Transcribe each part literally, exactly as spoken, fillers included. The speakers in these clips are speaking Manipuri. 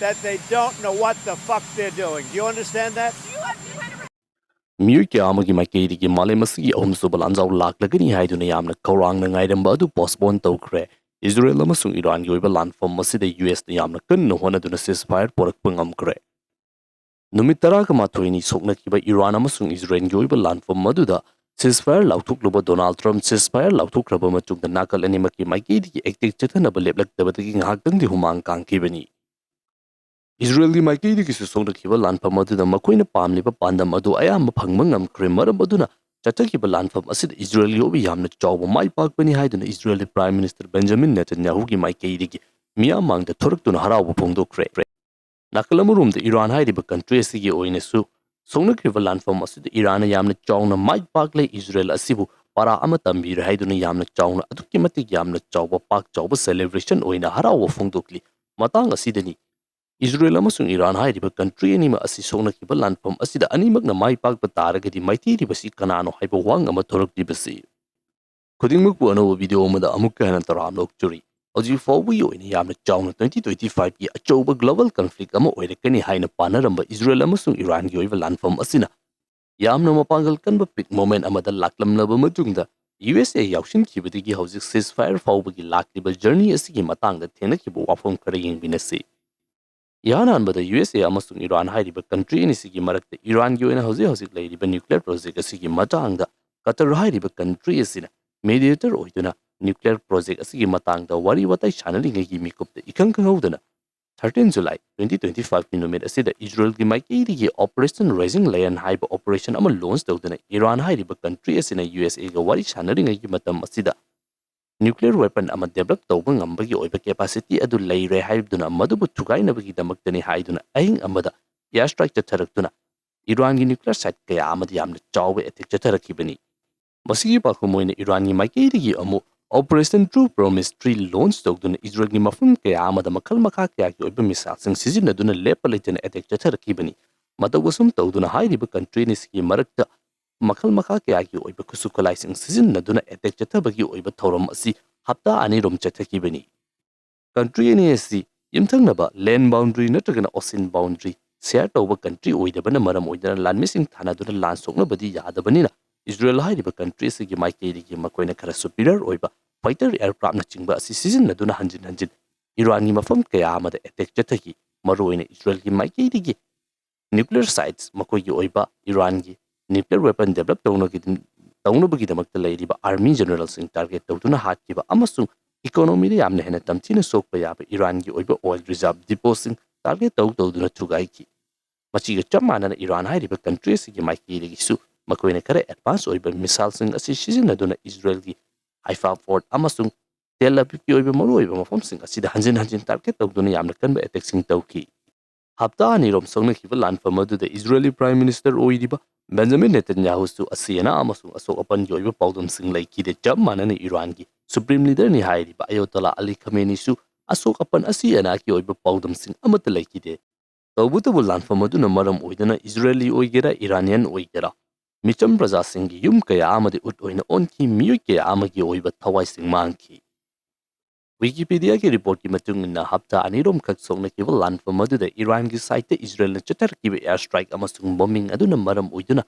that they don't know what the fuck they're doing. Do you understand that? ꯃꯤꯑꯣꯏ ꯀꯌꯥ ꯑꯃꯒꯤ ꯃꯥꯏꯀꯩꯗꯒꯤ ꯃꯥꯂꯦꯝ ꯑꯁꯤꯒꯤ ꯑꯍꯨꯝꯁꯨꯕ ꯂꯥꯟꯖꯥꯎ ꯂꯥꯛꯂꯒꯅꯤ ꯍꯥꯏꯗꯨꯅ ꯌꯥꯝꯅ ꯈꯧꯔꯥꯡꯅ ꯉꯥꯏꯔꯝꯕ ꯑꯗꯨ ꯄꯣꯁꯄꯣꯟ ꯇꯧꯈ꯭ꯔꯦ꯫ ꯏꯖꯔꯦꯜ ꯑꯃꯁꯨꯡ ꯏꯔꯥꯟꯒꯤ ꯑꯣꯏꯕ ꯂꯥꯟꯐꯝ ꯑꯁꯤꯗ ꯌꯨ ꯑꯦꯁꯅ ꯌꯥꯝꯅ ꯀꯟꯅ ꯍꯣꯠꯅꯗꯨꯅ ceasefire ꯄꯨꯔꯛꯄ ꯉꯝꯈ꯭ꯔꯦ꯫ ꯅꯨꯃꯤꯠ ꯇꯔꯥꯒ ꯃꯥꯊꯣꯏꯅꯤ ꯁꯣꯛꯅꯈꯤꯕ ꯏꯔꯥꯟ ꯑꯃꯁꯨꯡ ꯏꯖꯔꯦꯜꯒꯤ ꯑꯣꯏꯕ ꯂꯥꯟꯐꯝ ꯑꯗꯨꯗ ceasefire ꯂꯥꯎꯊꯣꯛꯂꯨꯕ ꯗꯣꯅꯥꯜꯗ ꯇ꯭ꯔꯝꯞ ceasefire ꯂꯥꯎꯊꯣꯛꯈ꯭ꯔꯕ ꯃꯇꯨꯡꯗ ꯅꯥꯀꯜ ꯑꯅꯤꯃꯛꯀꯤ ꯃꯥꯏꯀꯩꯗꯒꯤ ꯑꯦꯛꯇꯦꯛ ꯆꯠꯊꯅꯕ ꯂꯦꯞꯂꯛꯇꯕꯗꯒꯤ ꯉꯥꯏꯍꯥꯛꯇꯪꯗꯤ ꯍꯨꯃꯥꯡ ꯀꯥꯡꯈꯤꯕꯅꯤ꯫ ꯏꯖꯔꯦꯜꯒꯤ ꯃꯥꯏꯀꯩꯗꯒꯤꯁꯨ ꯁꯣꯛꯅꯈꯤꯕ ꯂꯥꯟꯐꯝ ꯑꯗꯨꯗ ꯃꯈꯣꯏꯅ ꯄꯥꯝꯂꯤꯕ ꯄꯥꯟꯗꯝ ꯑꯗꯨ ꯑꯌꯥꯝꯕ ꯐꯪꯕ ꯉꯝꯈ꯭ꯔꯦ꯫ ꯃꯔꯝ ꯑꯗꯨꯅ ꯆꯠꯊꯈꯤꯕ ꯂꯥꯟꯐꯝ ꯑꯁꯤꯗ ꯏꯖꯔꯦꯜꯒꯤ ꯑꯣꯏꯕ ꯌꯥꯝꯅ ꯆꯥꯎꯕ ꯃꯥꯏ ꯄꯥꯛꯄꯅꯤ ꯍꯥꯏꯗꯨꯅ ꯏꯖꯔꯦꯜꯒꯤ ꯄ꯭ꯔꯥꯏꯝ ꯃꯤꯅꯤꯁꯇꯔ ꯕꯦꯟꯖꯥꯃꯤꯟ ꯅꯦꯇꯟꯌꯥꯍꯨꯒꯤ ꯃꯥꯏꯀꯩꯗꯒꯤ ꯃꯤꯌꯥꯝ ꯃꯥꯡꯗ ꯊꯣꯔꯛꯇꯨꯅ ꯍꯔꯥꯎꯕ ꯐꯣꯡꯗꯣꯛꯈ꯭ꯔꯦ꯫ ꯅꯥꯀꯜ ꯑꯃꯔꯣꯝꯗ ꯏꯔꯥꯟ ꯍꯥꯏꯔꯤꯕ ꯀꯟꯇ꯭ꯔꯤ ꯑꯁꯤꯒꯤ ꯑꯣꯏꯅꯁꯨ ꯁꯣꯛꯅꯈ꯭ꯔꯤꯕ ꯂꯥꯟꯐꯝ ꯑꯁꯤꯗ ꯏꯔꯥꯟꯅ ꯌꯥꯝꯅ ꯆꯥꯎꯅ ꯃꯥꯏ ꯄꯥꯛꯂꯦ, ꯏꯖꯔꯦꯜ ꯑꯁꯤꯕꯨ ꯄꯔꯥ ꯑꯃ ꯇꯝꯕꯤꯔꯦ ꯍꯥꯏꯗꯨꯅ ꯌꯥꯝꯅ ꯆꯥꯎꯅ, ꯑꯗꯨꯛꯀꯤ ꯃꯇꯤꯛ ꯌꯥꯝꯅ ꯆꯥꯎꯕ, ꯄꯥꯛ ꯆꯥꯎꯕ celebration ꯑꯣꯏꯅ ꯍꯔꯥꯎꯕ ꯐꯣꯡꯗꯣꯛꯂꯤ꯫ ꯃꯇꯥꯡ ꯑꯁꯤꯗꯅꯤ ꯏꯖꯔꯦꯜ ꯑꯃꯁꯨꯡ ꯏꯔꯥꯟ ꯍꯥꯏꯔꯤꯕ ꯀꯟꯇ꯭ꯔꯤ ꯑꯅꯤꯃꯛ ꯑꯁꯤ ꯁꯣꯛꯅꯈꯤꯕ ꯂꯥꯟꯐꯝ ꯑꯁꯤꯗ ꯑꯅꯤꯃꯛꯅ ꯃꯥꯏ ꯄꯥꯛꯄ ꯇꯥꯔꯒꯗꯤ ꯃꯥꯏꯊꯤꯔꯤꯕꯁꯤ ꯀꯅꯥꯅꯣ ꯍꯥꯏꯕ ꯋꯥꯍꯪ ꯑꯃ ꯊꯣꯔꯛꯂꯤꯕꯁꯤ꯫ ꯈꯨꯗꯤꯡꯃꯛꯄꯨ ꯑꯅꯧꯕ ꯚꯤꯗꯤꯑꯣ ꯑꯃꯗ ꯑꯃꯨꯛꯀ ꯍꯟꯅ ꯇꯔꯥꯝꯅ ꯑꯣꯛꯆꯔꯤ꯫ ꯍꯧꯖꯤꯛ ꯐꯥꯎꯕꯒꯤ ꯑꯣꯏꯅ ꯌꯥꯝꯅ ꯆꯥꯎꯅ twenty twenty five ꯀꯤ ꯑꯆꯧꯕ global conflict ꯑꯃ ꯑꯣꯏꯔꯛꯀꯅꯤ ꯍꯥꯏꯅ ꯄꯥꯅꯔꯝꯕ ꯏꯖꯔꯦꯜ ꯑꯃꯁꯨꯡ ꯏꯔꯥꯟꯒꯤ ꯑꯣꯏꯕ ꯂꯥꯟꯐꯝ ꯑꯁꯤꯅ ꯌꯥꯝꯅ ꯃꯄꯥꯡꯒꯜ ꯀꯟꯕ peak moment ꯑꯃꯗ ꯂꯥꯛꯂꯝꯂꯕ ꯃꯇꯨꯡꯗ, ꯌꯨ ꯑꯦꯁ ꯑꯦ ꯌꯥꯎꯁꯤꯟꯈꯤꯕꯗꯒꯤ ꯍꯧꯖꯤꯛ ceasefire ꯐꯥꯎꯕꯒꯤ ꯂꯥꯛꯂꯤꯕ journey ꯑꯁꯤꯒꯤ ꯃꯇꯥꯡꯗ ꯊꯦꯡꯅꯈꯤꯕ ꯋꯥꯐꯝ ꯈꯔ ꯌꯦꯡꯃꯤꯟꯅꯁꯤ꯫ ꯏꯍꯥꯟ ꯍꯥꯟꯕꯗ ꯌꯨ ꯑꯦꯁ ꯑꯦ ꯑꯃꯁꯨꯡ ꯏꯔꯥꯟ ꯍꯥꯏꯔꯤꯕ ꯀꯟꯇ꯭ꯔꯤ ꯑꯅꯤꯁꯤꯒꯤ ꯃꯔꯛꯇ ꯏꯔꯥꯟꯒꯤ ꯑꯣꯏꯅ ꯍꯧꯖꯤꯛ ꯍꯧꯖꯤꯛ ꯂꯩꯔꯤꯕ nuclear project ꯑꯁꯤꯒꯤ ꯃꯇꯥꯡꯗ ꯀꯇꯔ ꯍꯥꯏꯔꯤꯕ ꯀꯟꯇ꯭ꯔꯤ ꯑꯁꯤꯅ mediator ꯑꯣꯏꯗꯨꯅ nuclear project ꯑꯁꯤꯒꯤ ꯃꯇꯥꯡꯗ ꯋꯥꯔꯤ ꯋꯥꯇꯥꯏ ꯁꯥꯟꯅꯔꯤꯉꯩꯒꯤ ꯃꯤꯀꯨꯞꯇ ꯏꯈꯪ ꯈꯪꯍꯧꯗꯅ thirteen July twenty twenty five ꯀꯤ ꯅꯨꯃꯤꯠ ꯑꯁꯤꯗ ꯏꯖꯔꯦꯜꯒꯤ ꯃꯥꯏꯀꯩꯗꯒꯤ Operation Rising Lion ꯍꯥꯏꯕ operation ꯑꯃ launch ꯇꯧꯗꯨꯅ ꯏꯔꯥꯟ ꯍꯥꯏꯔꯤꯕ ꯀꯟꯇ꯭ꯔꯤ ꯑꯁꯤꯅ ꯌꯨ ꯑꯦꯁ ꯑꯦꯒ ꯋꯥꯔꯤ ꯁꯥꯟꯅꯔꯤꯉꯩꯒꯤ ꯃꯇꯝ ꯑꯁꯤꯗ nuclear weapon ꯑꯃ develop ꯇꯧꯕ ꯉꯝꯕꯒꯤ ꯑꯣꯏꯕ capacity ꯑꯗꯨ ꯂꯩꯔꯦ ꯍꯥꯏꯗꯨꯅ ꯃꯗꯨꯕꯨ ꯊꯨꯒꯥꯏꯅꯕꯒꯤꯗꯃꯛꯇꯅꯤ ꯍꯥꯏꯗꯨꯅ ꯑꯍꯤꯡ ꯑꯃꯗ air strike ꯆꯠꯊꯔꯛꯇꯨꯅ ꯏꯔꯥꯟꯒꯤ nuclear site ꯀꯌꯥ ꯑꯃꯗ ꯌꯥꯝꯅ ꯆꯥꯎꯕ attack ꯆꯠꯊꯔꯛꯈꯤꯕꯅꯤ꯫ ꯃꯁꯤꯒꯤ ꯄꯥꯎꯈꯨꯝ ꯑꯣꯏꯅ ꯏꯔꯥꯟꯒꯤ ꯃꯥꯏꯀꯩꯗꯒꯤ ꯑꯃꯨꯛ Operation True Promise three launch ꯇꯧꯗꯨꯅ ꯏꯖꯔꯦꯜꯒꯤ ꯃꯐꯝ ꯀꯌꯥ ꯑꯃꯗ ꯃꯈꯜ ꯃꯈꯥ ꯀꯌꯥꯒꯤ ꯑꯣꯏꯕ missileꯁꯤꯡ ꯁꯤꯖꯤꯟꯅꯗꯨꯅ ꯂꯦꯞꯄ ꯂꯩꯇꯅ attack ꯆꯠꯊꯔꯛꯈꯤꯕꯅꯤ꯫ ꯃꯇꯧ ꯑꯁꯨꯝ ꯇꯧꯗꯨꯅ ꯍꯥꯏꯔꯤꯕ ꯀꯟꯇ꯭ꯔꯤ ꯑꯅꯤꯁꯤꯒꯤ ꯃꯔꯛꯇ ꯃꯈꯜ ꯃꯈꯥ ꯀꯌꯥꯒꯤ ꯑꯣꯏꯕ ꯈꯨꯠꯁꯨ ꯈꯨꯠꯂꯥꯏꯁꯤꯡ ꯁꯤꯖꯤꯟꯅꯗꯨꯅ attack ꯆꯠꯊꯕꯒꯤ ꯑꯣꯏꯕ ꯊꯧꯔꯝ ꯑꯁꯤ ꯍꯞꯇꯥ ꯑꯅꯤꯔꯣꯝ ꯆꯠꯊꯈꯤꯕꯅꯤ꯫ ꯀꯟꯇ꯭ꯔꯤ ꯑꯅꯤ ꯑꯁꯤ ꯌꯨꯝꯊꯪꯅꯕ land boundary ꯅꯠꯇ꯭ꯔꯒꯅ ocean boundary share ꯇꯧꯕ country ꯑꯣꯏꯗꯕꯅ ꯃꯔꯝ ꯑꯣꯏꯗꯨꯅ ꯂꯥꯟꯃꯤꯁꯤꯡ ꯊꯥꯅꯗꯨꯅ ꯂꯥꯟ ꯁꯣꯛꯅꯕꯗꯤ ꯌꯥꯗꯕꯅꯤꯅ, ꯏꯖꯔꯦꯜ ꯍꯥꯏꯔꯤꯕ country ꯑꯁꯤꯒꯤ ꯃꯥꯏꯀꯩꯗꯒꯤ ꯃꯈꯣꯏꯅ ꯈꯔ superior ꯑꯣꯏꯕ fighter aircraftꯅꯆꯤꯡꯕ ꯑꯁꯤ ꯁꯤꯖꯤꯟꯅꯗꯨꯅ ꯍꯟꯖꯤꯟ ꯍꯟꯖꯤꯟ ꯏꯔꯥꯟꯒꯤ ꯃꯐꯝ ꯀꯌꯥ ꯑꯃꯗ attack ꯆꯠꯊꯈꯤ꯫ ꯃꯔꯨꯑꯣꯏꯅ ꯏꯖꯔꯦꯜꯒꯤ ꯃꯥꯏꯀꯩꯗꯒꯤ nuclear sites ꯃꯈꯣꯏꯒꯤ ꯑꯣꯏꯕ ꯏꯔꯥꯟꯒꯤ nuclear weapon develop ꯇꯧꯅꯕꯒꯤꯗꯃꯛꯇ ꯂꯩꯔꯤꯕ army generalꯁꯤꯡ target ꯇꯧꯗꯨꯅ ꯍꯥꯠꯈꯤꯕ ꯑꯃꯁꯨꯡ economyꯗ ꯌꯥꯝꯅ ꯍꯦꯟꯅ ꯇꯝꯊꯤꯅ ꯁꯣꯛꯄ ꯌꯥꯕ ꯏꯔꯥꯟꯒꯤ ꯑꯣꯏꯕ oil reserve depotꯁꯤꯡ target ꯇꯧ ꯇꯧꯗꯨꯅ ꯊꯨꯒꯥꯏꯈꯤ꯫ ꯃꯁꯤꯒ ꯆꯞ ꯃꯥꯟꯅꯅ ꯏꯔꯥꯟ ꯍꯥꯏꯔꯤꯕ country ꯑꯁꯤꯒꯤ ꯃꯥꯏꯀꯩꯗꯒꯤꯁꯨ ꯃꯈꯣꯏꯅ ꯈꯔ advance ꯑꯣꯏꯕ missileꯁꯤꯡ ꯑꯁꯤ ꯁꯤꯖꯤꯟꯅꯗꯨꯅ ꯏꯖꯔꯦꯜꯒꯤ Haifa port ꯑꯃꯁꯨꯡ ꯇꯦꯜ ꯑꯕꯤꯕꯀꯤ ꯑꯣꯏꯕ ꯃꯔꯨꯑꯣꯏꯕ ꯃꯐꯝꯁꯤꯡ ꯑꯁꯤꯗ ꯍꯟꯖꯤꯟ ꯍꯟꯖꯤꯟ target ꯇꯧꯗꯨꯅ ꯌꯥꯝꯅ ꯀꯟꯕ attackꯁꯤꯡ ꯇꯧꯈꯤ꯫ ꯍꯞꯇꯥ ꯑꯅꯤꯔꯣꯝ ꯁꯣꯛꯅꯈꯤꯕ ꯂꯥꯟꯐꯝ ꯑꯗꯨꯗ ꯏꯖꯔꯦꯂꯤ Prime Minister ꯑꯣꯏꯔꯤꯕ ꯕꯦꯟꯖꯥꯃꯤꯟ ꯅꯦꯇꯟꯌꯥꯍꯨꯁꯨ ꯑꯁꯤ ꯑꯅꯥ ꯑꯃꯁꯨꯡ ꯑꯁꯣꯛ ꯑꯄꯟꯒꯤ ꯑꯣꯏꯕ ꯄꯥꯎꯗꯝꯁꯤꯡ ꯂꯩꯈꯤꯗꯦ꯫ ꯆꯞ ꯃꯥꯟꯅꯅ ꯏꯔꯥꯟꯒꯤ Supreme Leaderꯅꯤ ꯍꯥꯏꯔꯤꯕ ꯑꯌꯣꯇꯣꯂꯥ ꯑꯂꯤ ꯈꯃꯦꯅꯤꯁꯨ ꯑꯁꯣꯛ ꯑꯄꯟ ꯑꯁꯤ ꯑꯅꯥꯒꯤ ꯑꯣꯏꯕ ꯄꯥꯎꯗꯝꯁꯤꯡ ꯑꯃꯠꯇ ꯂꯩꯈꯤꯗꯦ꯫ ꯇꯧꯕꯇꯕꯨ ꯂꯥꯟꯐꯝ ꯑꯗꯨꯅ ꯃꯔꯝ ꯑꯣꯏꯗꯨꯅ ꯏꯖꯔꯦꯂꯤ ꯑꯣꯏꯒꯦꯔꯥ, ꯏꯔꯥꯅꯤꯌꯟ ꯑꯣꯏꯒꯦꯔꯥ, ꯃꯤꯆꯝ ꯄ꯭ꯔꯖꯥꯁꯤꯡꯒꯤ ꯌꯨꯝ ꯀꯌꯥ ꯑꯃꯗꯤ ꯎꯠ ꯑꯣꯏꯅ ꯑꯣꯟꯈꯤ, ꯃꯤꯑꯣꯏ ꯀꯌꯥ ꯑꯃꯒꯤ ꯑꯣꯏꯕ ꯊꯋꯥꯏꯁꯤꯡ ꯃꯥꯡꯈꯤ꯫ ꯋꯤꯀꯤꯄꯤꯗꯤꯌꯥꯒꯤ reportꯀꯤ ꯃꯇꯨꯡ ꯏꯟꯅ, ꯍꯞꯇꯥ ꯑꯅꯤꯔꯣꯝꯈꯛ ꯁꯣꯛꯅꯈꯤꯕ ꯂꯥꯟꯐꯝ ꯑꯗꯨꯗ ꯏꯔꯥꯟꯒꯤ sideꯇ ꯏꯖꯔꯦꯜꯅ ꯆꯠꯊꯔꯛꯈꯤꯕ air strike ꯑꯃꯁꯨꯡ bombing ꯑꯗꯨꯅ ꯃꯔꯝ ꯑꯣꯏꯗꯨꯅ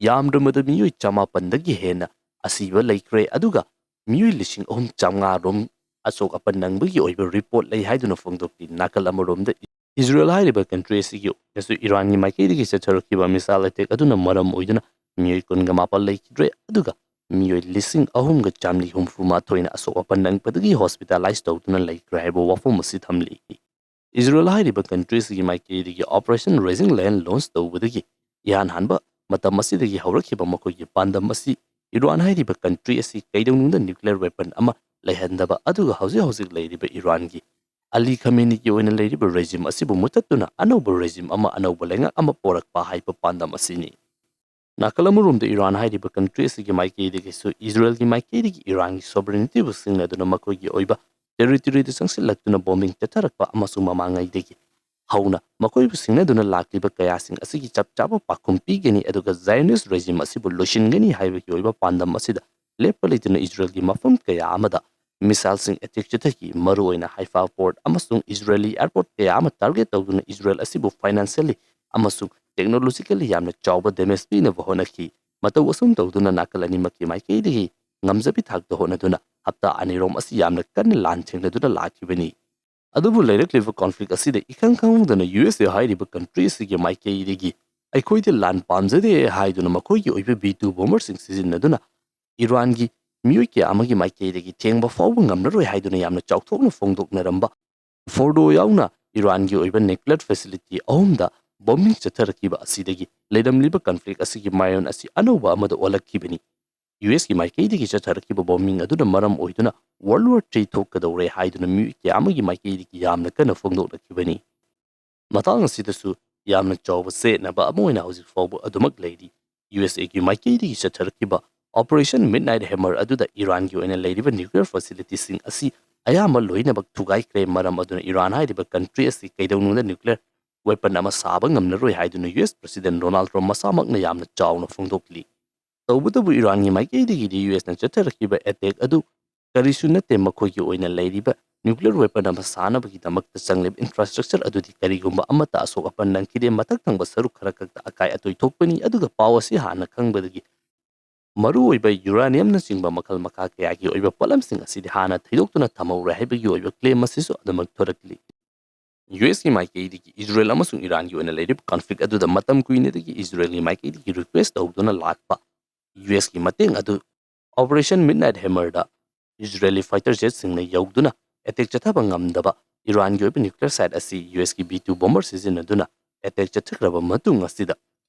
ꯌꯥꯝꯗ꯭ꯔꯕꯗ ꯃꯤꯑꯣꯏ ꯆꯃꯥꯄꯟꯗꯒꯤ ꯍꯦꯟꯅ ꯑꯁꯤꯕ ꯂꯩꯈ꯭ꯔꯦ, ꯑꯗꯨꯒ ꯃꯤꯑꯣꯏ ꯂꯤꯁꯤꯡ ꯑꯍꯨꯝ ꯆꯥꯝꯃꯉꯥ ꯔꯣꯝ ꯑꯁꯣꯛ ꯑꯄꯟ ꯅꯪꯕꯒꯤ ꯑꯣꯏꯕ report ꯂꯩ ꯍꯥꯏꯗꯨꯅ ꯐꯣꯡꯗꯣꯛꯈꯤ꯫ ꯅꯥꯀꯜ ꯑꯃꯔꯣꯝꯗ, ꯏꯖꯔꯦꯜ ꯍꯥꯏꯔꯤꯕ country ꯑꯁꯤꯒꯤ ꯑꯣꯏꯅꯁꯨ ꯏꯔꯥꯟꯒꯤ ꯃꯥꯏꯀꯩꯗꯒꯤ ꯆꯠꯊꯔꯛꯈꯤꯕ missile attack ꯑꯗꯨꯅ ꯃꯔꯝ ꯑꯣꯏꯗꯨꯅ ꯃꯤꯑꯣꯏ ꯀꯨꯟꯒ ꯃꯥꯄꯟ ꯂꯩꯈꯤꯗ꯭ꯔꯦ, ꯑꯗꯨꯒ ꯃꯤꯑꯣꯏ ꯂꯤꯁꯤꯡ ꯑꯍꯨꯝꯒ ꯆꯥꯝꯃꯔꯤ ꯍꯨꯝꯐꯨ ꯃꯥꯊꯣꯏꯅ ꯑꯁꯣꯛ ꯑꯄꯟ ꯅꯪꯕꯗꯒꯤ hospitalize ꯇꯧꯗꯨꯅ ꯂꯩꯈ꯭ꯔꯦ ꯍꯥꯏꯕ ꯋꯥꯐꯝ ꯑꯁꯤ ꯊꯝꯂꯤ꯫ ꯏꯖꯔꯦꯜ ꯍꯥꯏꯔꯤꯕ country ꯑꯁꯤꯒꯤ ꯃꯥꯏꯀꯩꯗꯒꯤ Operation Rising Lion launch ꯇꯧꯕꯗꯒꯤ ꯏꯍꯥꯟ ꯍꯥꯟꯕ ꯃꯇꯝ ꯑꯁꯤꯗꯒꯤ ꯍꯧꯔꯛꯈꯤꯕ ꯃꯈꯣꯏꯒꯤ ꯄꯥꯟꯗꯝ ꯑꯁꯤ ꯏꯔꯥꯟ ꯍꯥꯏꯔꯤꯕ country ꯑꯁꯤ ꯀꯩꯗꯧꯅꯨꯡꯗ nuclear weapon ꯑꯃ ꯂꯩꯍꯟꯗꯕ, ꯑꯗꯨꯒ ꯍꯧꯖꯤꯛ ꯍꯧꯖꯤꯛ ꯂꯩꯔꯤꯕ ꯏꯔꯥꯟꯒꯤ ꯑꯂꯤ ꯈꯃꯦꯅꯤꯒꯤ ꯑꯣꯏꯅ ꯂꯩꯔꯤꯕ regime ꯑꯁꯤꯕꯨ ꯃꯨꯊꯠꯇꯨꯅ ꯑꯅꯧꯕ regime ꯑꯃ, ꯑꯅꯧꯕ ꯂꯩꯉꯥꯛ ꯑꯃ ꯄꯣꯔꯛꯄ ꯍꯥꯏꯕ ꯄꯥꯟꯗꯝ ꯑꯁꯤꯅꯤ꯫ ꯅꯥꯀꯜ ꯑꯃꯔꯣꯝꯗ ꯏꯔꯥꯟ ꯍꯥꯏꯔꯤꯕ country ꯑꯁꯤꯒꯤ ꯃꯥꯏꯀꯩꯗꯒꯤꯁꯨ ꯏꯖꯔꯦꯜꯒꯤ ꯃꯥꯏꯀꯩꯗꯒꯤ ꯏꯔꯥꯟꯒꯤ sovereigntyꯕꯨ ꯁꯤꯡꯅꯗꯨꯅ ꯃꯈꯣꯏꯒꯤ ꯑꯣꯏꯕ territoryꯗ ꯆꯪꯁꯤꯜꯂꯛꯇꯨꯅ bombing ꯆꯠꯊꯔꯛꯄ ꯑꯃꯁꯨꯡ ꯃꯃꯥꯡꯉꯩꯗꯒꯤ ꯍꯧꯅ ꯃꯈꯣꯏꯕꯨ ꯁꯤꯡꯅꯗꯨꯅ ꯂꯥꯛꯂꯤꯕ ꯀꯌꯥꯁꯤꯡ ꯑꯁꯤꯒꯤ ꯆꯞ ꯆꯥꯕ ꯄꯥꯎꯈꯨꯝ ꯄꯤꯒꯅꯤ, ꯑꯗꯨꯒ Zionist regime ꯑꯁꯤꯕꯨ ꯂꯣꯏꯁꯤꯟꯒꯅꯤ ꯍꯥꯏꯕꯒꯤ ꯑꯣꯏꯕ ꯄꯥꯟꯗꯝ ꯑꯁꯤꯗ ꯂꯦꯞꯄ ꯂꯩꯇꯅ ꯏꯖꯔꯦꯜꯒꯤ ꯃꯐꯝ ꯀꯌꯥ ꯑꯃꯗ missileꯁꯤꯡ attack ꯆꯠꯊꯈꯤ꯫ ꯃꯔꯨꯑꯣꯏꯅ Haifa port ꯑꯃꯁꯨꯡ Israeli airport ꯀꯌꯥ ꯑꯃ target ꯇꯧꯗꯨꯅ Israel ꯑꯁꯤꯕꯨ financially ꯑꯃꯁꯨꯡ technologically ꯌꯥꯝꯅ ꯆꯥꯎꯕ damage ꯄꯤꯅꯕ ꯍꯣꯠꯅꯈꯤ꯫ ꯃꯇꯧ ꯑꯁꯨꯝ ꯇꯧꯗꯨꯅ ꯅꯥꯀꯜ ꯑꯅꯤꯃꯛꯀꯤ ꯃꯥꯏꯀꯩꯗꯒꯤ ꯉꯝꯖꯕꯤ ꯊꯥꯛꯇ ꯍꯣꯠꯅꯗꯨꯅ ꯍꯞꯇꯥ ꯑꯅꯤꯔꯣꯝ ꯑꯁꯤ ꯌꯥꯝꯅ ꯀꯟꯅ ꯂꯥꯟ ꯊꯦꯡꯅꯗꯨꯅ ꯂꯥꯛꯈꯤꯕꯅꯤ꯫ ꯑꯗꯨꯕꯨ ꯂꯩꯔꯛꯂꯤꯕ conflict ꯑꯁꯤꯗ ꯏꯈꯪ ꯈꯪꯍꯧꯗꯅ U S A ꯍꯥꯏꯔꯤꯕ country ꯑꯁꯤꯒꯤ ꯃꯥꯏꯀꯩꯗꯒꯤ "ꯑꯩꯈꯣꯏꯗꯤ ꯂꯥꯟ ꯄꯥꯝꯖꯗꯦ" ꯍꯥꯏꯗꯨꯅ ꯃꯈꯣꯏꯒꯤ ꯑꯣꯏꯕ B two bomber ꯁꯤꯡ ꯁꯤꯖꯤꯟꯅꯗꯨꯅ ꯏꯔꯥꯟꯒꯤ ꯃꯤꯑꯣꯏ ꯀꯌꯥ ꯑꯃꯒꯤ ꯃꯥꯏꯀꯩꯗꯒꯤ ꯊꯦꯡꯕ ꯐꯥꯎꯕ ꯉꯝꯂꯔꯣꯏ ꯍꯥꯏꯗꯨꯅ ꯌꯥꯝꯅ ꯆꯥꯎꯊꯣꯛꯅ ꯐꯣꯡꯗꯣꯛꯅꯔꯝꯕ Fordo ꯌꯥꯎꯅ ꯏꯔꯥꯟꯒꯤ ꯑꯣꯏꯕ nuclear facility ꯑꯍꯨꯝꯗ bombing ꯆꯠꯊꯔꯛꯈꯤꯕ ꯑꯁꯤꯗꯒꯤ ꯂꯩꯔꯝꯂꯤꯕ conflict ꯑꯁꯤꯒꯤ ꯃꯥꯏꯑꯣꯟ ꯑꯁꯤ ꯑꯅꯧꯕ ꯑꯃꯗ ꯑꯣꯜꯂꯛꯈꯤꯕꯅꯤ꯫ U S ꯀꯤ ꯃꯥꯏꯀꯩꯗꯒꯤ ꯆꯠꯊꯔꯛꯈꯤꯕ bombing ꯑꯗꯨꯅ ꯃꯔꯝ ꯑꯣꯏꯗꯨꯅ World War Three ꯊꯣꯛꯀꯗꯧꯔꯦ ꯍꯥꯏꯗꯨꯅ ꯃꯤꯑꯣꯏ ꯀꯌꯥ ꯑꯃꯒꯤ ꯃꯥꯏꯀꯩꯗꯒꯤ ꯌꯥꯝꯅ ꯀꯟꯅ ꯐꯣꯡꯗꯣꯛꯅꯈꯤꯕꯅꯤ꯫ ꯃꯇꯥꯡ ꯑꯁꯤꯗꯁꯨ ꯌꯥꯝꯅ ꯆꯥꯎꯕ ꯆꯌꯦꯠꯅꯕ ꯑꯃ ꯑꯣꯏꯅ ꯍꯧꯖꯤꯛ ꯐꯥꯎꯕ ꯑꯗꯨꯃꯛ ꯂꯩꯔꯤ꯫ U S A ꯒꯤ ꯃꯥꯏꯀꯩꯗꯒꯤ ꯆꯠꯊꯔꯛꯈꯤꯕ Operation Midnight Hammer ꯑꯗꯨꯗ ꯏꯔꯥꯟꯒꯤ ꯑꯣꯏꯅ ꯂꯩꯔꯤꯕ nuclear facility ꯁꯤꯡ ꯑꯁꯤ ꯑꯌꯥꯝꯕ ꯂꯣꯏꯅꯃꯛ ꯊꯨꯒꯥꯏꯈ꯭ꯔꯦ꯫ ꯃꯔꯝ ꯑꯗꯨꯅ ꯏꯔꯥꯟ ꯍꯥꯏꯔꯤꯕ country ꯑꯁꯤ ꯀꯩꯗꯧꯅꯨꯡꯗ nuclear weapon ꯑꯃ ꯁꯥꯕ ꯉꯝꯂꯔꯣꯏ ꯍꯥꯏꯗꯨꯅ U S President Donald Trump ꯃꯁꯥꯃꯛꯅ ꯌꯥꯝꯅ ꯆꯥꯎꯅ ꯐꯣꯡꯗꯣꯛꯂꯤ꯫ ꯇꯧꯕꯇꯕꯨ ꯏꯔꯥꯟꯒꯤ ꯃꯥꯏꯀꯩꯗꯒꯤꯗꯤ U S ꯅ ꯆꯠꯊꯔꯛꯈꯤꯕ attack ꯑꯗꯨ ꯀꯔꯤꯁꯨ ꯅꯠꯇꯦ, ꯃꯈꯣꯏꯒꯤ ꯑꯣꯏꯅ ꯂꯩꯔꯤꯕ nuclear weapon ꯑꯃ ꯁꯥꯅꯕꯒꯤꯗꯃꯛꯇ ꯆꯪꯂꯤꯕ infrastructure ꯑꯗꯨꯗꯤ ꯀꯔꯤꯒꯨꯝꯕ ꯑꯃꯠꯇ ꯑꯁꯣꯛ ꯑꯄꯟ ꯅꯪꯈꯤꯗꯦ, ꯃꯊꯛ ꯊꯪꯕ ꯁꯔꯨꯛ ꯈꯔ ꯈꯛꯇ ꯑꯀꯥꯏ ꯑꯇꯣꯏ ꯊꯣꯛꯄꯅꯤ꯫ ꯑꯗꯨꯒ ꯄꯥꯎ ꯑꯁꯤ ꯍꯥꯟꯅ ꯈꯪꯕꯗꯒꯤ ꯃꯔꯨꯑꯣꯏꯕ uranium ꯅꯆꯤꯡꯕ ꯃꯈꯜ ꯃꯈꯥ ꯀꯌꯥꯒꯤ ꯑꯣꯏꯕ ꯄꯣꯠꯂꯝꯁꯤꯡ ꯑꯁꯤꯗꯤ ꯍꯥꯟꯅ ꯊꯩꯗꯣꯛꯇꯨꯅ ꯊꯝꯍꯧꯔꯦ ꯍꯥꯏꯕꯒꯤ ꯑꯣꯏꯕ claim ꯑꯁꯤꯁꯨ ꯑꯗꯨꯃꯛ ꯊꯣꯔꯛꯂꯤ꯫ U S ꯀꯤ ꯃꯥꯏꯀꯩꯗꯒꯤ ꯏꯖꯔꯦꯜ ꯑꯃꯁꯨꯡ ꯏꯔꯥꯟꯒꯤ ꯑꯣꯏꯅ ꯂꯩꯔꯤꯕ conflict ꯑꯗꯨꯗ ꯃꯇꯝ ꯀꯨꯏꯅꯗꯒꯤ ꯏꯖꯔꯦꯜꯒꯤ ꯃꯥꯏꯀꯩꯗꯒꯤ request ꯇꯧꯗꯨꯅ ꯂꯥꯛꯄ U S ꯀꯤ ꯃꯇꯦꯡ ꯑꯗꯨ Operation Midnight Hammer ꯗ Israeli fighter jet ꯁꯤꯡꯅ ꯌꯧꯗꯨꯅ attack ꯆꯠꯊꯕ ꯉꯝꯗꯕ ꯏꯔꯥꯟꯒꯤ ꯑꯣꯏꯕ nuclear site ꯑꯁꯤ U S ꯀꯤ B two bomber ꯁꯤꯖꯤꯟꯅꯗꯨꯅ attack ꯆꯠꯊꯈ꯭ꯔꯕ ꯃꯇꯨꯡ ꯑꯁꯤꯗ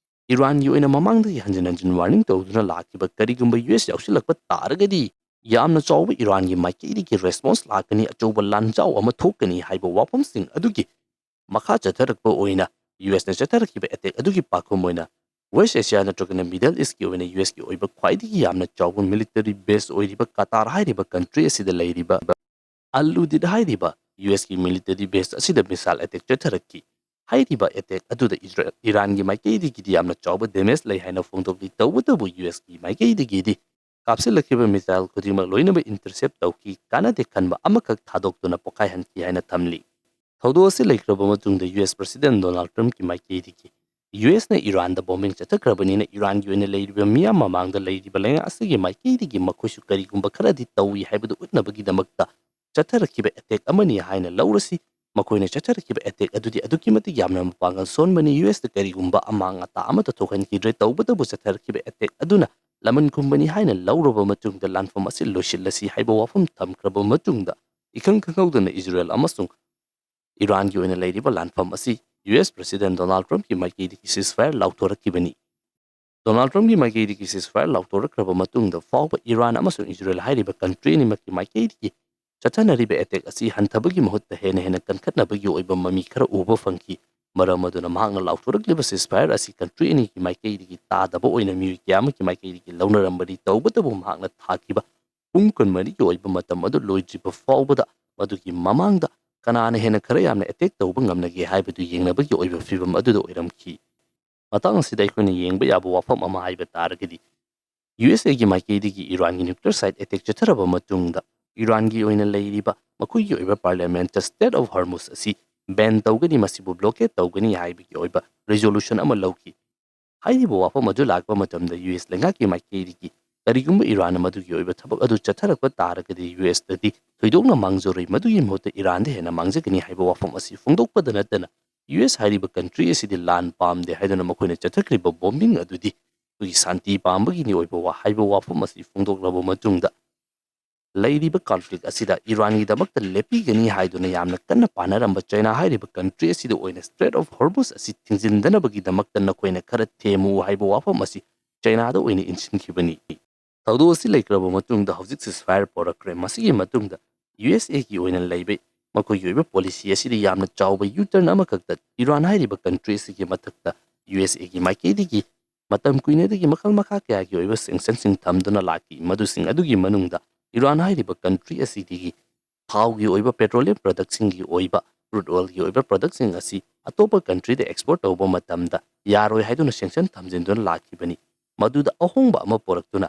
ꯏꯔꯥꯟꯒꯤ ꯑꯣꯏꯅ ꯃꯃꯥꯡꯗꯒꯤ ꯍꯟꯖꯤꯟ ꯍꯟꯖꯤꯟ warning ꯇꯧꯗꯨꯅ ꯂꯥꯛꯈꯤꯕ, ꯀꯔꯤꯒꯨꯝꯕ U S ꯌꯥꯎꯁꯤꯜꯂꯛꯄ ꯇꯥꯔꯒꯗꯤ ꯌꯥꯝꯅ ꯆꯥꯎꯕ ꯏꯔꯥꯟꯒꯤ ꯃꯥꯏꯀꯩꯗꯒꯤ response ꯂꯥꯛꯀꯅꯤ, ꯑꯆꯧꯕ ꯂꯥꯟꯖꯥꯎ ꯑꯃ ꯊꯣꯛꯀꯅꯤ ꯍꯥꯏꯕ ꯋꯥꯐꯝꯁꯤꯡ ꯑꯗꯨꯒꯤ ꯃꯈꯥ ꯆꯠꯊꯔꯛꯄ ꯑꯣꯏꯅ U S ꯅ ꯆꯠꯊꯔꯛꯈꯤꯕ attack ꯑꯗꯨꯒꯤ ꯄꯥꯎꯈꯨꯝ ꯑꯣꯏꯅ West Asia ꯅꯠꯇ꯭ꯔꯒꯅ Middle East ꯀꯤ ꯑꯣꯏꯅ U S ꯀꯤ ꯑꯣꯏꯕ ꯈ꯭ꯋꯥꯏꯗꯒꯤ ꯌꯥꯝꯅ ꯆꯥꯎꯕ military base ꯑꯣꯏꯔꯤꯕ ꯀꯇꯥꯔ ꯍꯥꯏꯔꯤꯕ country ꯑꯁꯤꯗ ꯂꯩꯔꯤꯕ Al Udeid ꯍꯥꯏꯔꯤꯕ U S ꯀꯤ military base ꯑꯁꯤꯗ missile attack ꯆꯠꯊꯔꯛꯈꯤ꯫ ꯍꯥꯏꯔꯤꯕ attack ꯑꯗꯨꯗ ꯏꯖꯔꯦꯜ, ꯏꯔꯥꯟꯒꯤ ꯃꯥꯏꯀꯩꯗꯒꯤꯗꯤ ꯌꯥꯝꯅ ꯆꯥꯎꯕ damage ꯂꯩ ꯍꯥꯏꯅ ꯐꯣꯡꯗꯣꯛꯂꯤ꯫ ꯇꯧꯕꯇꯕꯨ U S ꯀꯤ ꯃꯥꯏꯀꯩꯗꯒꯤꯗꯤ ꯀꯥꯞꯁꯤꯜꯂꯛꯈꯤꯕ ꯃꯤꯁꯥꯏꯜ ꯈꯨꯗꯤꯡꯃꯛ ꯂꯣꯏꯅꯃꯛ ꯏꯟꯇꯔꯁꯦꯞ ꯇꯧꯈꯤ, ꯀꯥꯟꯅꯗꯦ ꯈꯟꯕ ꯑꯃꯈꯛ ꯊꯥꯗꯣꯛꯇꯨꯅ ꯄꯣꯈꯥꯏꯍꯟꯈꯤ ꯍꯥꯏꯅ ꯊꯝꯂꯤ꯫ ꯊꯧꯗꯣꯛ ꯑꯁꯤ ꯂꯩꯈ꯭ꯔꯕ ꯃꯇꯨꯡꯗ ꯌꯨ ꯑꯦꯁ ꯄ꯭ꯔꯁꯤꯗꯦꯟ ꯗꯣꯅꯥꯜꯗ ꯇ꯭ꯔꯝꯞꯀꯤ ꯃꯥꯏꯀꯩꯗꯒꯤ ꯌꯨ ꯑꯦꯁꯅ ꯏꯔꯥꯟꯗ ꯕꯣꯝꯕꯤꯡ ꯆꯠꯊꯈ꯭ꯔꯕꯅꯤꯅ ꯏꯔꯥꯟꯒꯤ ꯑꯣꯏꯅ ꯂꯩꯔꯤꯕ ꯃꯤꯌꯥꯝ ꯃꯃꯥꯡꯗ ꯂꯩꯔꯤꯕ ꯂꯩꯉꯥꯛ ꯑꯁꯤꯒꯤ ꯃꯥꯏꯀꯩꯗꯒꯤ ꯃꯈꯣꯏꯁꯨ ꯀꯔꯤꯒꯨꯝꯕ ꯈꯔꯗꯤ ꯇꯧꯏ ꯍꯥꯏꯕꯗꯨ ꯎꯠꯅꯕꯒꯤꯗꯃꯛꯇ ꯆꯠꯊꯔꯛꯈꯤꯕ ꯑꯦꯇꯦꯛ ꯑꯃꯅꯤ ꯍꯥꯏꯅ ꯂꯧꯔꯁꯤ꯫ ꯃꯈꯣꯏꯅ ꯆꯠꯊꯔꯛꯈꯤꯕ ꯑꯦꯇꯦꯛ ꯑꯗꯨꯗꯤ ꯑꯗꯨꯛꯀꯤ ꯃꯇꯤꯛ ꯌꯥꯝꯅ ꯃꯄꯥꯡꯒꯜ ꯁꯣꯟꯕꯅꯤ꯫ ꯌꯨ ꯑꯦꯁꯇ ꯀꯔꯤꯒꯨꯝꯕ ꯑꯃꯥꯡ ꯑꯇꯥ ꯑꯃꯠꯇ ꯊꯣꯛꯍꯟꯈꯤꯗ꯭ꯔꯦ꯫ ꯇꯧꯕꯇꯕꯨ ꯆꯠꯊꯔꯛꯈꯤꯕ ꯑꯦꯇꯦꯛ ꯑꯗꯨꯅ ꯂꯃꯟ ꯈꯨꯝꯕꯅꯤ ꯍꯥꯏꯅ ꯂꯧꯔꯕ ꯃꯇꯨꯡꯗ ꯂꯥꯟꯐꯝ ꯑꯁꯤ ꯂꯣꯏꯁꯤꯜꯂꯁꯤ ꯍꯥꯏꯕ ꯋꯥꯐꯝ ꯊꯝꯈ꯭ꯔꯕ ꯃꯇꯨꯡꯗ ꯏꯈꯪ ꯈꯪꯍꯧꯗꯅ ꯏꯖꯔꯦꯜ ꯑꯃꯁꯨꯡ ꯏꯔꯥꯟꯒꯤ ꯑꯣꯏꯅ ꯂꯩꯔꯤꯕ ꯂꯥꯟꯐꯝ ꯑꯁꯤ ꯌꯨ ꯑꯦꯁ ꯄ꯭ꯔꯁꯤꯗꯦꯟ ꯗꯣꯅꯥꯜꯗ ꯇ꯭ꯔꯝꯞꯀꯤ ꯃꯥꯏꯀꯩꯗꯒꯤ ꯁꯤꯁꯐꯥꯌꯔ ꯂꯥꯎꯊꯣꯔꯛꯈꯤꯕꯅꯤ꯫ ꯗꯣꯅꯥꯜꯗ ꯇ꯭ꯔꯝꯞꯀꯤ ꯃꯥꯏꯀꯩꯗꯒꯤ ꯁꯤꯁꯐꯥꯌꯔ ꯂꯥꯎꯊꯣꯔꯛꯈ꯭ꯔꯕ ꯃꯇꯨꯡꯗ ꯐꯥꯎꯕ ꯏꯔꯥꯟ ꯑꯃꯁꯨꯡ ꯏꯖꯔꯦꯜ ꯍꯥꯏꯔꯤꯕ ꯀꯟꯇ꯭ꯔꯤ ꯑꯅꯤꯃꯛꯀꯤ ꯃꯥꯏꯀꯩꯗꯒꯤ ꯆꯠꯊꯅꯔꯤꯕ ꯑꯦꯇꯦꯛ ꯑꯁꯤ ꯍꯟꯊꯕꯒꯤ ꯃꯍꯨꯠꯇ ꯍꯦꯟꯅ ꯍꯦꯟꯅ ꯀꯟꯈꯠꯅꯕꯒꯤ ꯑꯣꯏꯕ ꯃꯃꯤ ꯈꯔ ꯎꯕ ꯐꯪꯈꯤ꯫ ꯃꯔꯝ ꯑꯗꯨꯅ ꯃꯍꯥꯛꯅ ꯂꯥꯎꯊꯣꯔꯛꯂꯤꯕ ꯁꯤꯁꯐꯥꯌꯔ ꯑꯁꯤ ꯀꯟꯇ꯭ꯔꯤ ꯑꯅꯤꯒꯤ ꯃꯥꯏꯀꯩꯗꯒꯤ ꯇꯥꯗꯕ ꯑꯣꯏꯅ ꯃꯤꯑꯣꯏ ꯀꯌꯥ ꯑꯃꯒꯤ ꯃꯥꯏꯀꯩꯗꯒꯤ ꯂꯧꯅꯔꯝꯕꯅꯤ꯫ ꯇꯧꯕꯇꯕꯨ ꯃꯍꯥꯛꯅ ꯊꯥꯈꯤꯕ ꯄꯨꯡ ꯀꯨꯟꯃꯔꯤꯒꯤ ꯑꯣꯏꯕ ꯃꯇꯝ ꯑꯗꯨ ꯂꯣꯏꯗ꯭ꯔꯤꯕ ꯐꯥꯎꯕꯗ ꯃꯗꯨꯒꯤ ꯃꯃꯥꯡꯗ ꯀꯅꯥꯅ ꯍꯦꯟꯅ ꯈꯔ ꯌꯥꯝꯅ ꯑꯦꯇꯦꯛ ꯇꯧꯕ ꯉꯝꯂꯒꯦ ꯍꯥꯏꯕꯗꯨ ꯌꯦꯡꯅꯕꯒꯤ ꯑꯣꯏꯕ ꯐꯤꯚꯝ ꯑꯗꯨꯗ ꯑꯣꯏꯔꯝꯈꯤ꯫ ꯃꯇꯥꯡ ꯑꯁꯤꯗ ꯑꯩꯈꯣꯏꯅ ꯌꯦꯡꯕ ꯌꯥꯕ ꯋꯥꯐꯝ ꯑꯃ ꯍꯥꯏꯕ ꯇꯥꯔꯒꯗꯤ, ꯌꯨ ꯑꯦꯁ ꯑꯦꯒꯤ ꯃꯥꯏꯀꯩꯗꯒꯤ ꯏꯔꯥꯟꯒꯤ ꯅ꯭ꯌꯨꯀ꯭ꯂꯤꯌꯔ ꯁꯥꯏꯠ ꯑꯦꯇꯦꯛ ꯆꯠꯊꯔꯕ ꯃꯇꯨꯡꯗ ꯏꯔꯥꯟꯒꯤ ꯑꯣꯏꯅ ꯂꯩꯔꯤꯕ ꯃꯈꯣꯏꯒꯤ ꯑꯣꯏꯕ ꯄꯥꯔꯂꯤꯌꯥꯃꯦꯟꯇ ꯁ꯭ꯇ꯭ꯔꯦꯠ ꯑꯣꯐ ꯍꯣꯔꯃꯨꯖ ꯑꯁꯤ ꯕꯦꯟ ꯇꯧꯒꯅꯤ, ꯃꯁꯤꯕꯨ ꯕ꯭ꯂꯣꯀꯦꯠ ꯇꯧꯒꯅꯤ ꯍꯥꯏꯕꯒꯤ ꯑꯣꯏꯕ ꯔꯤꯖꯣꯂꯨꯁꯟ ꯑꯃ ꯂꯧꯈꯤ꯫ ꯍꯥꯏꯔꯤꯕ ꯋꯥꯐꯝ ꯑꯗꯨ ꯂꯥꯛꯄ ꯃꯇꯝꯗ ꯌꯨ ꯑꯦꯁ ꯂꯩꯉꯥꯛꯀꯤ ꯃꯥꯏꯀꯩꯗꯒꯤ ꯀꯔꯤꯒꯨꯝꯕ ꯏꯔꯥꯟꯅ ꯃꯗꯨꯒꯤ ꯑꯣꯏꯕ ꯊꯕꯛ ꯑꯗꯨ ꯆꯠꯊꯔꯛꯄ ꯇꯥꯔꯒꯗꯤ ꯌꯨ ꯑꯦꯁꯇꯗꯤ ꯊꯣꯏꯗꯣꯛꯅ ꯃꯥꯡꯖꯔꯣꯏ, ꯃꯗꯨꯒꯤ ꯃꯍꯨꯠꯇ ꯏꯔꯥꯟꯗ ꯍꯦꯟꯅ ꯃꯥꯡꯖꯒꯅꯤ ꯍꯥꯏꯕ ꯋꯥꯐꯝ ꯑꯁꯤ ꯐꯣꯡꯗꯣꯛꯄꯗ ꯅꯠꯇꯅ ꯌꯨ ꯑꯦꯁ ꯍꯥꯏꯔꯤꯕ ꯀꯟꯇ꯭ꯔꯤ ꯑꯁꯤꯗꯤ ꯂꯥꯟ ꯄꯥꯝꯗꯦ ꯍꯥꯏꯗꯨꯅ ꯃꯈꯣꯏꯅ ꯆꯠꯊꯈ꯭ꯔꯤꯕ ꯕꯣꯝꯕꯤꯡ ꯑꯗꯨꯗꯤ ꯑꯩꯈꯣꯏꯒꯤ ꯁꯥꯟꯇꯤ ꯄꯥꯝꯕꯒꯤꯅꯤ ꯑꯣꯏꯕ ꯋꯥ ꯍꯥꯏꯕ ꯋꯥꯐꯝ ꯑꯁꯤ ꯐꯣꯡꯗꯣꯛꯂꯕ ꯃꯇꯨꯡꯗ ꯂꯩꯔꯤꯕ ꯀꯟꯐ꯭ꯂꯤꯛ ꯑꯁꯤꯗ ꯏꯔꯥꯟꯒꯤꯗꯃꯛꯇ ꯂꯦꯞꯄꯤꯒꯅꯤ ꯍꯥꯏꯗꯨꯅ ꯌꯥꯝꯅ ꯀꯟꯅ ꯄꯥꯅꯔꯝꯕ ꯆꯩꯅꯥ ꯍꯥꯏꯔꯤꯕ ꯀꯟꯇ꯭ꯔꯤ ꯑꯁꯤꯗ ꯑꯣꯏꯅ ꯁ꯭ꯇ꯭ꯔꯦꯠ ꯑꯣꯐ ꯍꯣꯔꯃꯨꯖ ꯑꯁꯤ ꯊꯤꯡꯖꯤꯟꯗꯅꯕꯒꯤꯗꯃꯛꯇ ꯅꯈꯣꯏꯅ ꯈꯔ ꯊꯦꯝꯃꯨ ꯍꯥꯏꯕ ꯋꯥꯐꯝ ꯑꯁꯤ ꯆꯩꯅꯥꯗ ꯑꯣꯏꯅ ꯏꯟꯁꯤꯟꯈꯤꯕꯅꯤ꯫ ꯊꯧꯗꯣꯛ ꯑꯁꯤ ꯂꯩꯈ꯭ꯔꯕ ꯃꯇꯨꯡꯗ ꯍꯧꯖꯤꯛ ꯁꯤꯁꯐꯥꯌꯔ ꯄꯣꯔꯛꯈ꯭ꯔꯦ꯫ ꯃꯁꯤꯒꯤ ꯃꯇꯨꯡꯗ ꯌꯨ ꯑꯦꯁ ꯑꯦꯒꯤ ꯑꯣꯏꯅ ꯂꯩꯕ ꯃꯈꯣꯏꯒꯤ ꯑꯣꯏꯕ ꯄꯣꯂꯤꯁꯤ ꯑꯁꯤꯗ ꯌꯥꯝꯅ ꯆꯥꯎꯕ ꯌꯨ ꯇꯔꯟ ꯑꯃꯈꯛꯇ ꯏꯔꯥꯟ ꯍꯥꯏꯔꯤꯕ ꯀꯟꯇ꯭ꯔꯤ ꯑꯁꯤꯒꯤ ꯃꯊꯛꯇ ꯌꯨ ꯑꯦꯁ ꯑꯦꯒꯤ ꯃꯥꯏꯀꯩꯗꯒꯤ ꯃꯇꯝ ꯀꯨꯏꯅꯗꯒꯤ ꯃꯈꯜ ꯃꯈꯥ ꯀꯌꯥꯒꯤ ꯑꯣꯏꯕ ꯁꯦꯡꯁꯟꯁꯤꯡ ꯊꯝꯗꯨꯅ ꯂꯥꯛꯈꯤ꯫ ꯃꯗꯨꯁꯤꯡ ꯑꯗꯨꯒꯤ ꯃꯅꯨꯡꯗ ꯏꯔꯥꯟ ꯍꯥꯏꯔꯤꯕ ꯀꯟꯇ꯭ꯔꯤ ꯑꯁꯤꯗꯒꯤ ꯊꯥꯎꯒꯤ ꯑꯣꯏꯕ ꯄꯦꯇ꯭ꯔꯣꯂꯤꯌꯝ ꯄ꯭ꯔꯗꯛꯁꯤꯡꯒꯤ ꯑꯣꯏꯕ ꯀ꯭ꯔꯨꯗ ꯑꯣꯏꯜꯒꯤ ꯑꯣꯏꯕ ꯄ꯭ꯔꯗꯛꯁꯤꯡ ꯑꯁꯤ ꯑꯇꯣꯞꯄ ꯀꯟꯇ꯭ꯔꯤꯗ ꯑꯦꯛꯁꯄꯣꯔꯠ ꯇꯧꯕ ꯃꯇꯝꯗ ꯌꯥꯔꯣꯏ ꯍꯥꯏꯗꯨꯅ ꯁꯦꯡꯁꯟ ꯊꯝꯖꯤꯟꯗꯨꯅ ꯂꯥꯛꯈꯤꯕꯅꯤ꯫ ꯃꯗꯨꯗ ꯑꯍꯣꯡꯕ ꯑꯃ ꯄꯨꯔꯛꯇꯨꯅ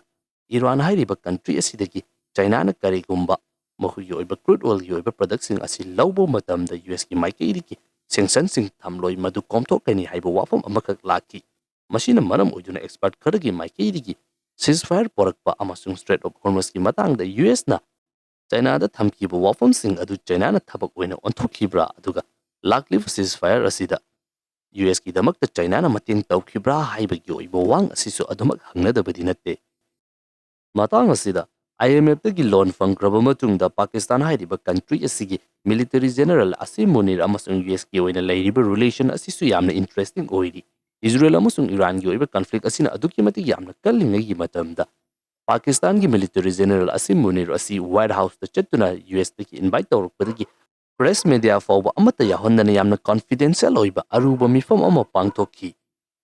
ꯏꯔꯥꯟ ꯍꯥꯏꯔꯤꯕ country ꯑꯁꯤꯗꯒꯤ ꯆꯥꯏꯅꯥꯅ ꯀꯔꯤꯒꯨꯝꯕ ꯃꯈꯣꯏꯒꯤ ꯑꯣꯏꯕ crude oilꯒꯤ ꯑꯣꯏꯕ productꯁꯤꯡ ꯑꯁꯤ ꯂꯧꯕ ꯃꯇꯝꯗ USꯀꯤ ꯃꯥꯏꯀꯩꯗꯒꯤ sanctionꯁꯤꯡ ꯊꯝꯂꯣꯏ, ꯃꯗꯨ ꯀꯣꯝꯊꯣꯛꯀꯅꯤ ꯍꯥꯏꯕ ꯋꯥꯐꯝ ꯑꯃꯈꯛ ꯂꯥꯛꯈꯤ꯫ ꯃꯁꯤꯅ ꯃꯔꯝ ꯑꯣꯏꯗꯨꯅ expert ꯈꯔꯒꯤ ꯃꯥꯏꯀꯩꯗꯒꯤ ceasefire ꯄꯣꯔꯛꯄ ꯑꯃꯁꯨꯡ Strait of Hormuzꯀꯤ ꯃꯇꯥꯡꯗ USꯅ ꯆꯥꯏꯅꯥꯗ ꯊꯝꯈꯤꯕ ꯋꯥꯐꯝꯁꯤꯡ ꯑꯗꯨ ꯆꯥꯏꯅꯥꯅ ꯊꯕꯛ ꯑꯣꯏꯅ ꯑꯣꯟꯊꯣꯛꯈꯤꯕ꯭ꯔꯥ, ꯑꯗꯨꯒ ꯂꯥꯛꯂꯤꯕ ceasefire ꯑꯁꯤꯗ USꯀꯤꯗꯃꯛꯇ ꯆꯥꯏꯅꯥꯅ ꯃꯇꯦꯡ ꯇꯧꯈꯤꯕ꯭ꯔꯥ ꯍꯥꯏꯕꯒꯤ ꯑꯣꯏꯕ ꯋꯥꯍꯪ ꯑꯁꯤꯁꯨ ꯑꯗꯨꯃꯛ ꯍꯪꯅꯗꯕꯗꯤ ꯅꯠꯇꯦ꯫ ꯃꯇꯥꯡ ꯑꯁꯤꯗ IMFꯇꯒꯤ loan ꯐꯪꯈ꯭ꯔꯕ ꯃꯇꯨꯡꯗ ꯄꯥꯀꯤꯁꯇꯥꯟ ꯍꯥꯏꯔꯤꯕ country ꯑꯁꯤꯒꯤ military general ꯑꯁꯤꯝ ꯃꯨꯅꯤꯔ ꯑꯃꯁꯨꯡ USꯀꯤ ꯑꯣꯏꯅ ꯂꯩꯔꯤꯕ relation ꯑꯁꯤꯁꯨ ꯌꯥꯝꯅ interesting ꯑꯣꯏꯔꯤ꯫ ꯏꯖꯔꯦꯜ ꯑꯃꯁꯨꯡ ꯏꯔꯥꯟꯒꯤ ꯑꯣꯏꯕ conflict ꯑꯁꯤꯅ ꯑꯗꯨꯛꯀꯤ ꯃꯇꯤꯛ ꯌꯥꯝꯅ ꯀꯜꯂꯤꯉꯩꯒꯤ ꯃꯇꯝꯗ ꯄꯥꯀꯤꯁꯇꯥꯟꯒꯤ military general ꯑꯁꯤꯝ ꯃꯨꯅꯤꯔ ꯑꯁꯤ White Houseꯇ ꯆꯠꯇꯨꯅ USꯇꯒꯤ invite ꯇꯧꯔꯛꯄꯗꯒꯤ press media ꯐꯥꯎꯕ ꯑꯃꯠꯇ ꯌꯥꯎꯍꯟꯗꯅ ꯌꯥꯝꯅ confidential ꯑꯣꯏꯕ ꯑꯔꯨꯕ ꯃꯤꯐꯝ ꯑꯃ ꯄꯥꯡꯊꯣꯛꯈꯤ꯫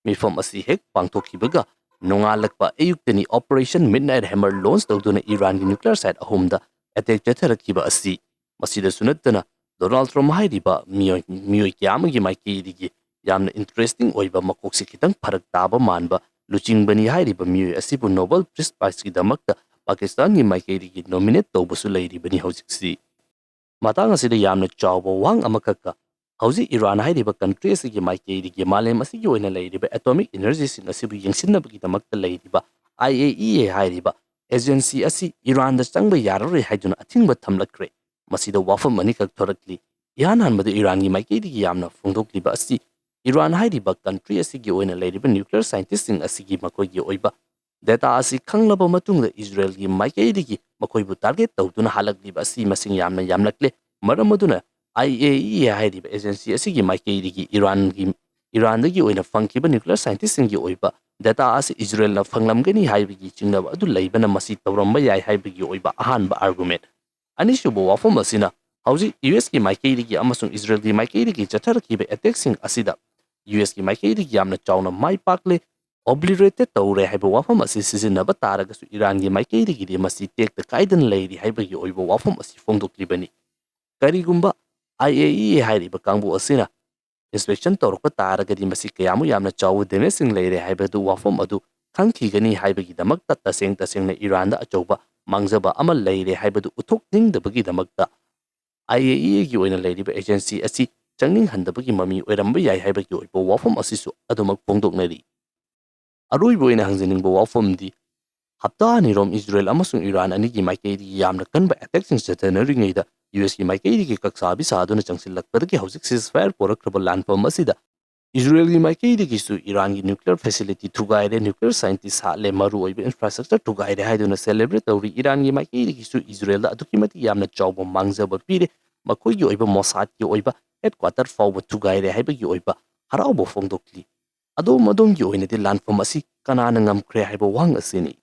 ꯃꯤꯐꯝ ꯑꯁꯤ ꯍꯦꯛ ꯄꯥꯡꯊꯣꯛꯈꯤꯕꯒ ꯅꯣꯡꯉꯥꯜꯂꯛꯄ ꯑꯌꯨꯛꯇꯅꯤ Operation Midnight Hammer launch ꯇꯧꯗꯨꯅ ꯏꯔꯥꯟꯒꯤ nuclear site ꯑꯍꯨꯝꯗ attack ꯆꯠꯊꯔꯛꯈꯤꯕ ꯑꯁꯤ꯫ ꯃꯁꯤꯗꯁꯨ ꯅꯠꯇꯅ ꯗꯣꯅꯥꯜꯗ ꯇ꯭ꯔꯝꯞ ꯍꯥꯏꯔꯤꯕ ꯃꯤꯑꯣꯏ, ꯃꯤꯑꯣꯏ ꯀꯌꯥ ꯑꯃꯒꯤ ꯃꯥꯏꯀꯩꯗꯒꯤ ꯌꯥꯝꯅ interesting ꯑꯣꯏꯕ, ꯃꯀꯣꯛꯁꯤ ꯈꯤꯇꯪ ꯐꯔꯛ ꯇꯥꯕ ꯃꯥꯟꯕ ꯂꯨꯆꯤꯡꯕꯅꯤ ꯍꯥꯏꯔꯤꯕ ꯃꯤꯑꯣꯏ ꯑꯁꯤꯕꯨ Nobel Peace Prizeꯀꯤꯗꯃꯛꯇ ꯄꯥꯀꯤꯁꯇꯥꯟꯒꯤ ꯃꯥꯏꯀꯩꯗꯒꯤ nominate ꯇꯧꯕꯁꯨ ꯂꯩꯔꯤꯕꯅꯤ ꯍꯧꯖꯤꯛꯁꯤ꯫ ꯃꯇꯥꯡ ꯑꯁꯤꯗ ꯌꯥꯝꯅ ꯆꯥꯎꯕ ꯋꯥꯍꯪ ꯑꯃꯈꯛꯀ, ꯍꯧꯖꯤꯛ ꯏꯔꯥꯟ ꯍꯥꯏꯔꯤꯕ country ꯑꯁꯤꯒꯤ ꯃꯥꯏꯀꯩꯗꯒꯤ ꯃꯥꯂꯦꯝ ꯑꯁꯤꯒꯤ ꯑꯣꯏꯅ ꯂꯩꯔꯤꯕ atomic energyꯁꯤꯡ ꯑꯁꯤꯕꯨ ꯌꯦꯡꯁꯤꯟꯅꯕꯒꯤꯗꯃꯛꯇ ꯂꯩꯔꯤꯕ IAEA ꯍꯥꯏꯔꯤꯕ agency ꯑꯁꯤ ꯏꯔꯥꯟꯗ ꯆꯪꯕ ꯌꯥꯔꯔꯣꯏ ꯍꯥꯏꯗꯨꯅ ꯑꯊꯤꯡꯕ ꯊꯝꯂꯛꯈ꯭ꯔꯦ꯫ ꯃꯁꯤꯗ ꯋꯥꯐꯝ ꯑꯅꯤꯈꯛ ꯊꯣꯔꯛꯂꯤ꯫ ꯏꯍꯥꯟ ꯍꯥꯟꯕꯗ ꯏꯔꯥꯟꯒꯤ ꯃꯥꯏꯀꯩꯗꯒꯤ ꯌꯥꯝꯅ ꯐꯣꯡꯗꯣꯛꯂꯤꯕ ꯑꯁꯤ ꯏꯔꯥꯟ ꯍꯥꯏꯔꯤꯕ country ꯑꯁꯤꯒꯤ ꯑꯣꯏꯅ ꯂꯩꯔꯤꯕ nuclear scientistꯁꯤꯡ ꯑꯁꯤꯒꯤ ꯃꯈꯣꯏꯒꯤ ꯑꯣꯏꯕ data ꯑꯁꯤ ꯈꯪꯂꯕ ꯃꯇꯨꯡꯗ ꯏꯖꯔꯦꯜꯒꯤ ꯃꯥꯏꯀꯩꯗꯒꯤ ꯃꯈꯣꯏꯕꯨ target ꯇꯧꯗꯨꯅ ꯍꯥꯠꯂꯛꯂꯤꯕ ꯑꯁꯤ ꯃꯁꯤꯡ ꯌꯥꯝꯅ ꯌꯥꯝꯂꯛꯂꯦ꯫ ꯃꯔꯝ ꯑꯗꯨꯅ IAEA ꯍꯥꯏꯔꯤꯕ agency ꯑꯁꯤꯒꯤ ꯃꯥꯏꯀꯩꯗꯒꯤ ꯏꯔꯥꯟꯒꯤ, ꯏꯔꯥꯟꯗꯒꯤ ꯑꯣꯏꯅ ꯐꯪꯈꯤꯕ nuclear scientistꯁꯤꯡꯒꯤ ꯑꯣꯏꯕ data ꯑꯁꯤ ꯏꯖꯔꯦꯜꯅ ꯐꯪꯂꯝꯒꯅꯤ ꯍꯥꯏꯕꯒꯤ ꯆꯤꯡꯅꯕ ꯑꯗꯨ ꯂꯩꯕꯅ ꯃꯁꯤ ꯇꯧꯔꯝꯕ ꯌꯥꯏ ꯍꯥꯏꯕꯒꯤ ꯑꯣꯏꯕ ꯑꯍꯥꯟꯕ argument꯫ ꯑꯅꯤꯁꯨꯕ ꯋꯥꯐꯝ ꯑꯁꯤꯅ ꯍꯧꯖꯤꯛ USꯀꯤ ꯃꯥꯏꯀꯩꯗꯒꯤ ꯑꯃꯁꯨꯡ ꯏꯖꯔꯦꯜꯒꯤ ꯃꯥꯏꯀꯩꯗꯒꯤ ꯆꯠꯊꯔꯛꯈꯤꯕ attackꯁꯤꯡ ꯑꯁꯤꯗ USꯀꯤ ꯃꯥꯏꯀꯩꯗꯒꯤ ꯌꯥꯝꯅ ꯆꯥꯎꯅ ꯃꯥꯏ ꯄꯥꯛꯂꯦ, obliterated ꯇꯧꯔꯦ ꯍꯥꯏꯕ ꯋꯥꯐꯝ ꯑꯁꯤ ꯁꯤꯖꯤꯟꯅꯕ ꯇꯥꯔꯒꯁꯨ ꯏꯔꯥꯟꯒꯤ ꯃꯥꯏꯀꯩꯗꯒꯤꯗꯤ ꯃꯁꯤ ꯇꯦꯛꯇ ꯀꯥꯏꯗꯅ ꯂꯩꯔꯤ ꯍꯥꯏꯕꯒꯤ ꯑꯣꯏꯕ ꯋꯥꯐꯝ ꯑꯁꯤ ꯐꯣꯡꯗꯣꯛꯂꯤꯕꯅꯤ꯫ ꯀꯔꯤꯒꯨꯝꯕ IAEA ꯍꯥꯏꯔꯤꯕ ꯀꯥꯡꯕꯨ ꯑꯁꯤꯅ inspection ꯇꯧꯔꯛꯄ ꯇꯥꯔꯒꯗꯤ ꯃꯁꯤ ꯀꯌꯥꯃꯨꯛ ꯌꯥꯝꯅ ꯆꯥꯎꯕ damageꯁꯤꯡ ꯂꯩꯔꯦ ꯍꯥꯏꯕꯗꯨ ꯋꯥꯐꯝ ꯑꯗꯨ ꯈꯪꯈꯤꯒꯅꯤ ꯍꯥꯏꯕꯒꯤꯗꯃꯛꯇ ꯇꯁꯦꯡ ꯇꯁꯦꯡꯅ ꯏꯔꯥꯟꯗ ꯑꯆꯧꯕ ꯃꯥꯡꯖꯕ ꯑꯃ ꯂꯩꯔꯦ ꯍꯥꯏꯕꯗꯨ ꯎꯠꯊꯣꯛꯅꯤꯡꯗꯕꯒꯤꯗꯃꯛꯇ IAEAꯒꯤ ꯑꯣꯏꯅ ꯂꯩꯔꯤꯕ agency ꯑꯁꯤ ꯆꯪꯅꯤꯡꯍꯟꯗꯕꯒꯤ ꯃꯃꯤ ꯑꯣꯏꯔꯝꯕ ꯌꯥꯏ ꯍꯥꯏꯕꯒꯤ ꯑꯣꯏꯕ ꯋꯥꯐꯝ ꯑꯁꯤꯁꯨ ꯑꯗꯨꯃꯛ ꯐꯣꯡꯗꯣꯛꯅꯔꯤ꯫ ꯑꯔꯣꯏꯕ ꯑꯣꯏꯅ ꯍꯪꯖꯅꯤꯡꯕ ꯋꯥꯐꯝꯗꯤ, ꯍꯞꯇꯥ ꯑꯅꯤꯔꯣꯝ ꯏꯖꯔꯦꯜ ꯑꯃꯁꯨꯡ ꯏꯔꯥꯟ ꯑꯅꯤꯒꯤ ꯃꯥꯏꯀꯩꯗꯒꯤ ꯌꯥꯝꯅ ꯀꯟꯕ attackꯁꯤꯡ ꯆꯠꯊꯅꯔꯤꯉꯩꯗ, USꯀꯤ ꯃꯥꯏꯀꯩꯗꯒꯤ ꯀꯛꯁꯥꯕꯤ ꯁꯥꯗꯨꯅ ꯆꯪꯁꯤꯜꯂꯛꯄꯗꯒꯤ ꯍꯧꯖꯤꯛ ceasefire ꯄꯣꯔꯛꯈ꯭ꯔꯕ ꯂꯥꯟꯐꯝ ꯑꯁꯤꯗ ꯏꯖꯔꯦꯜꯒꯤ ꯃꯥꯏꯀꯩꯗꯒꯤꯁꯨ ꯏꯔꯥꯟꯒꯤ nuclear facility ꯊꯨꯒꯥꯏꯔꯦ, nuclear scientist ꯍꯥꯠꯂꯦ, ꯃꯔꯨꯑꯣꯏꯕ infrastructure ꯊꯨꯒꯥꯏꯔꯦ ꯍꯥꯏꯗꯨꯅ celebrate ꯇꯧꯔꯤ꯫ ꯏꯔꯥꯟꯒꯤ ꯃꯥꯏꯀꯩꯗꯒꯤꯁꯨ ꯏꯖꯔꯦꯜꯗ ꯑꯗꯨꯛꯀꯤ ꯃꯇꯤꯛ ꯌꯥꯝꯅ ꯆꯥꯎꯕ ꯃꯥꯡꯖꯕ ꯄꯤꯔꯦ, ꯃꯈꯣꯏꯒꯤ ꯑꯣꯏꯕ ꯃꯣꯁꯥꯗꯀꯤ ꯑꯣꯏꯕ headquarter ꯐꯥꯎꯕ ꯊꯨꯒꯥꯏꯔꯦ ꯍꯥꯏꯕꯒꯤ ꯑꯣꯏꯕ ꯍꯔꯥꯎꯕ ꯐꯣꯡꯗꯣꯛꯂꯤ꯫ ꯑꯗꯣꯝ ꯑꯗꯣꯝꯒꯤ ꯑꯣꯏꯅꯗꯤ ꯂꯥꯟꯐꯝ ꯑꯁꯤ ꯀꯅꯥꯅ ꯉꯝꯈ꯭ꯔꯦ ꯍꯥꯏꯕ ꯋꯥꯍꯪ ꯑꯁꯤꯅꯤ꯫